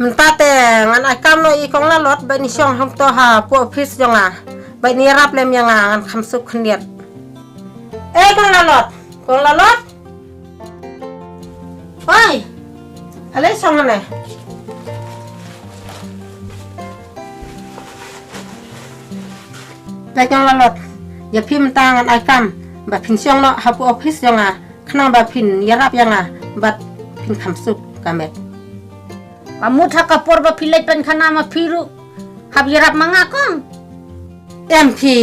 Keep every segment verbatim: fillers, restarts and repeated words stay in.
Mynta te ngan ai kam noh ïa i kong Lalot ba in shong hangto hapoh office jong nga. Ba in ïarap lem ïa nga, ngan kham suk khyndiat. Eh, kong Lalot, kong Lalot. Oi. Ale shong hangne. Te kong Lalot, ïa phi mynta ngan ai kam ba phin shong noh hapoh office jong nga, khnang ba phin ïarap ïa nga bad phin kham suk ka met. Ka mut ha ka por ba phi leit pynkhana ma phi ruh hap ïarap ma nga kong. Em phi,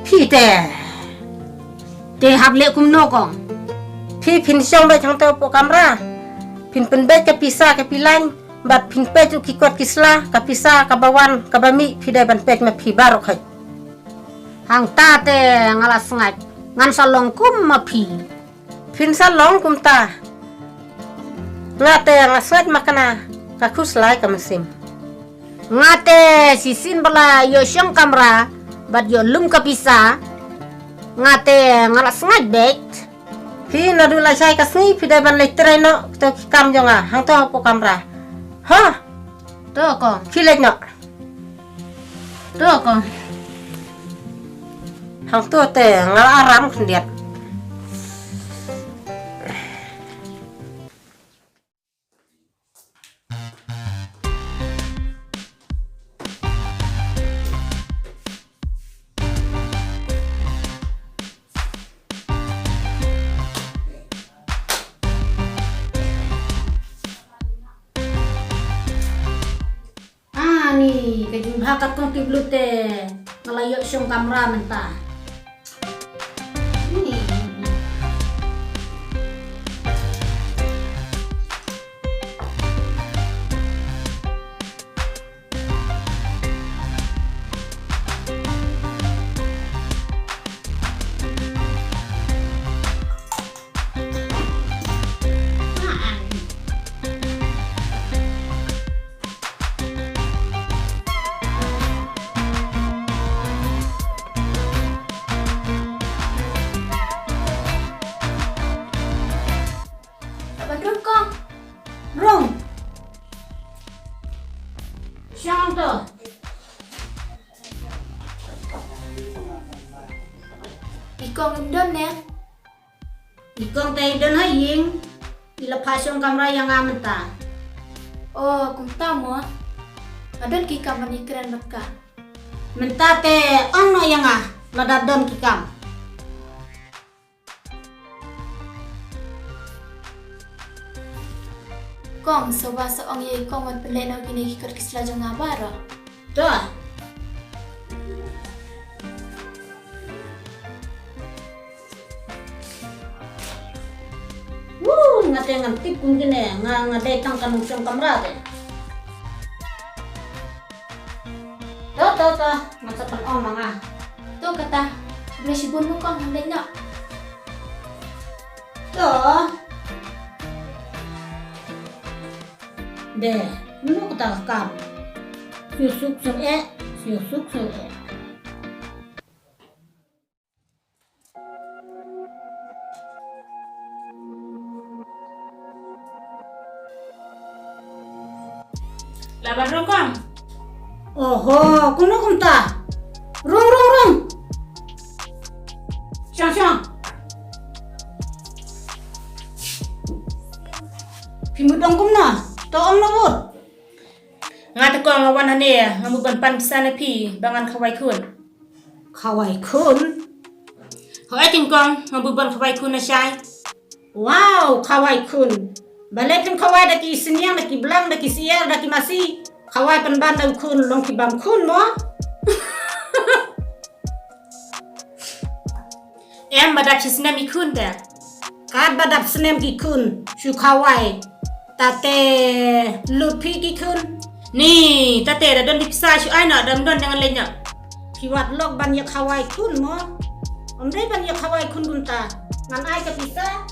phi te. Te hap leh kumno kong? Phi phin shong beit hangto hapoh kamra. Phin pynbeit ka pisa ka phi lain bad phin peit ruh ki kot ki sla, ka pisa kaba wan kaba mih phi dei ban peit ma phi baroh khoit. Hangta te nga la sngaid, ngan sa long kum ma phi. Phin sa long kumta. Nga te nga sngaid makna, ka khuslai ka mynsiem. Nga te shisien ba la ïoh shong kamra bad ïoh lum ka pisa. Nga te nga la sngaid beit. Phi naduh lashai ka sngi phi dei ban leit trei noh kito ki kam jong nga hangto hapoh kamra. Ha? To kong. Phi leit noh. To kong. Hangto te nga la aram khyndiat. Ani, ka jingbha katkum ki blute. Nga la ïoh shong kamra mynta. Ban rung kong. Rung. Shong to. I kong im don ne? I kong te i don ha ïing. I la phah shong kamra ïa nga mynta. Oh, kumta mo. Nga don ki kam ban ïakren bad ka. Mynta te ong noh ïa nga lada don ki kam. Kong, sngewbha sa ong ïa i kong ban pynleh noh kine ki kot ki sla jong nga baroh. To. Woo, nga te ngan tip kum kine, nga, nga dei tang ka nongshong kamra te. To, to, to, ngan sa pynong ma nga. To kata, khublei shibun mo kong, ngan leit noh. To. De, mano kata ka kam? Shu suk shu eh, shu suk shu eh. Lah ban rung kong. Oho, kumno kumta? Rung, rung, rung. Shong, shong. Phi mut ong kumno? To ong na mut. Nga te kong nga wan hangne, nga mut ban pan pisa na phi ba ngan khawai khun. Khawai khun? Ho e kin kong, nga mut ban khawai khun na shai. Wow, khawai khun. Balei phin khawai da ki sniang, da ki blang, da ki siar, da ki masi? Khawai pynban da u khun, long ki bam khun mo. Em, ba dap shi snem i khun te. Kat ba dap snem ki khun, shu khawai. Tate lut phi ki khun. Ni, tate da don di pisa shu ai noh, da ym don da ngan leit noh. Phi wad lok ban ïa khawai khun mo. Ym dei ban ïa khawai khun kumta. Ngan ai ka pisa.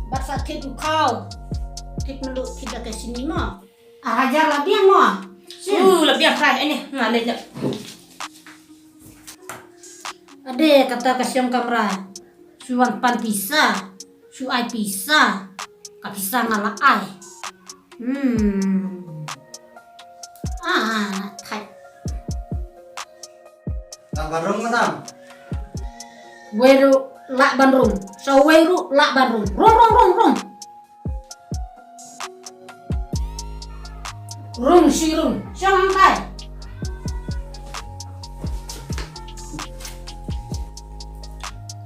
Bad sa thied u khaw. Thied mluh thied da ka shini mo. Ar hajar la biang mo. Shin. Uh, la biang khai, ani, nga leit noh. Ade, kata ka shong kamra. Shu wan pan pisa. Shu ai pisa. Ka pisa nga la ai. Hmm. Lah ban rung, madam. Wei ruh lah ban rung. Sa wei ruh lah ban rung. Rung, rung, rung, rung. Rung, shi rung. Shong hangtai.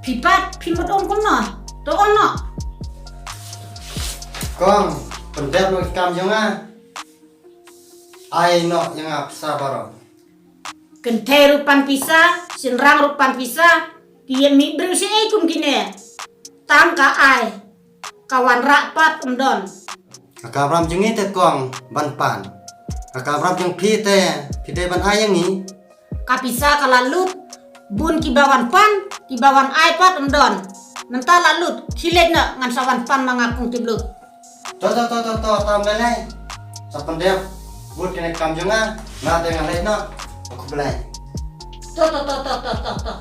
Phi pat, phi mut ong kumno? To ong noh. Kong, pyndep noh ki kam jong nga. Ai noh ïa nga pisa baroh. Kynthei ruh pan pisa, shynrang ruh pan pisa, ki ïa mih briew shaei kum kine. Tang ka ai, ka wanrah pat ym don. Ka kamram jong ngi te kong ban pan. Ka kamram jong phi te, phi dei ban ai ïa ngi. Ka pisa ka la lut, bun kiba wan pan, kiba wan ai pat ym don. Mynta la lut, khie leit noh ngan sa wan pan ma nga kong Tiplut. To, to, to, to, to, to, ym lei lei. Sa pyndep bud kane ka kam jong nga, nga te nga leit noh. Khublei. To, to, to, to, to, to, to.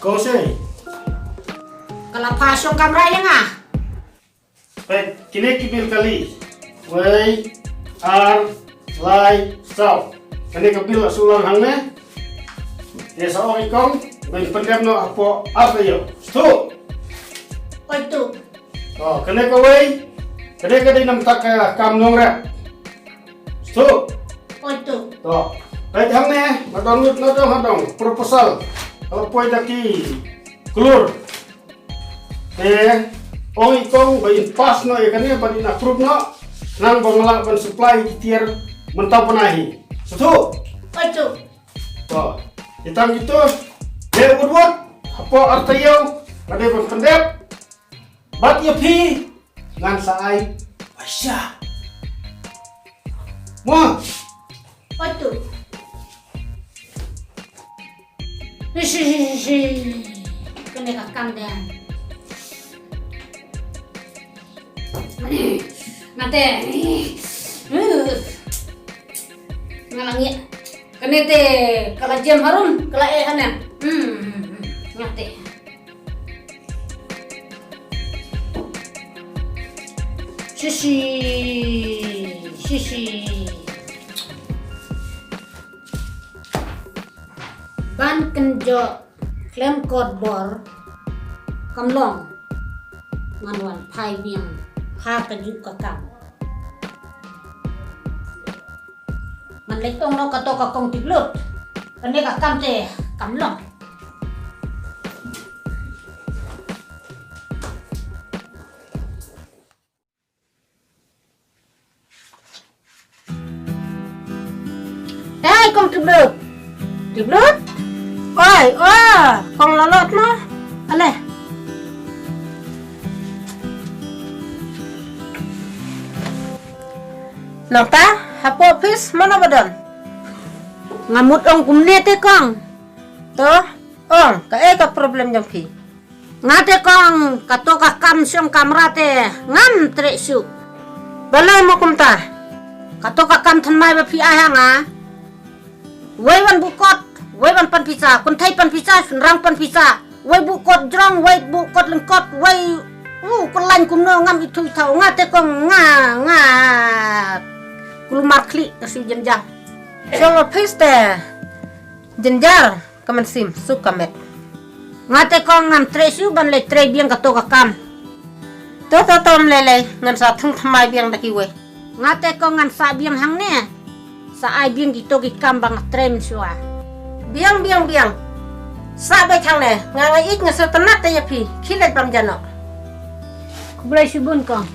Kong Sei. Ka la phah shong kamra ïa nga. Peit, kine ki bil kali. Wei, ar, lai, saw. Kane ka bil la shu long hangne. Te sa ong i kong, ban pyndep noh hapoh ar taïew. Sngewthuh? Oi tu. To, kane kawei, kane ka dei na bynta ka kam nongrep. Sngewthuh? Oi tu. To, peit hangne, nga don lut, nga don, nga don proposal. Ka la poi da ki klur. Te ong i kong ba in pass noh ïa kane, ba in approve noh, khnang ba nga lah ban supply ki tiar mynta u bnai hi. Sngewthuh? Oi tu. To, ïa tang kito, leh wut wut, hapoh ar taïew, nga dei ban pyndep. Bad ïa phi, ngan sa ai paisa. Mo? Oi tu. Ish, ish, ish, ish. Kane ka kam dang. Mate. Nga la ngiah. Kane te ka la jem harum, ka la eh hangne. Hmm, hmm, hmm. Mate. Shishi, shishi. Ban kynjoh khlem kot bor kam long. Ngan wan phai biang ha kajuh ka kam. Ngan leit ong noh kato ka kong Tiplut. Kane ka kam te kam long. Hei, kong Tiplut. Tiplut? Oi, oh, kong Lalot mo. Ale. Nangta, hapoh office mano ba don? Nga mut ong kumne te kong. To, ong, kaei ka problem jong phi? Nga te kong, kato ka kam shong kamra te ngam treh shuh. Balei mo kumta? Kato ka kam thymmai ba phi ai ha nga. Wei wan buh kot, wei wan pan pisa, kynthei pan pisa, shynrang pan pisa, wei buh kot jrong, wei buh kot lyngkot, wei, uh, kyllain kumno ngam ithuh ithaw, nga te kong, nga, nga kulmar khlieh ka shu jynjar. Shong office te jynjar ka mynsiem, suk ka met. Nga te kong ngam treh shuh ban leit trei biang kato ka kam. To, to, to, ym lei lei, ngan sa thung thymmai biang da kiwei. Nga te kong ngan sah biang hangne. Sa ai biang kito ki kam ba nga trei mynshuwa. Biang, biang, biang. Sah beit hangne, nga nga ïeit nga sngewtynnat te ïa phi, khie leit bam ja noh. Khublei shibun kong.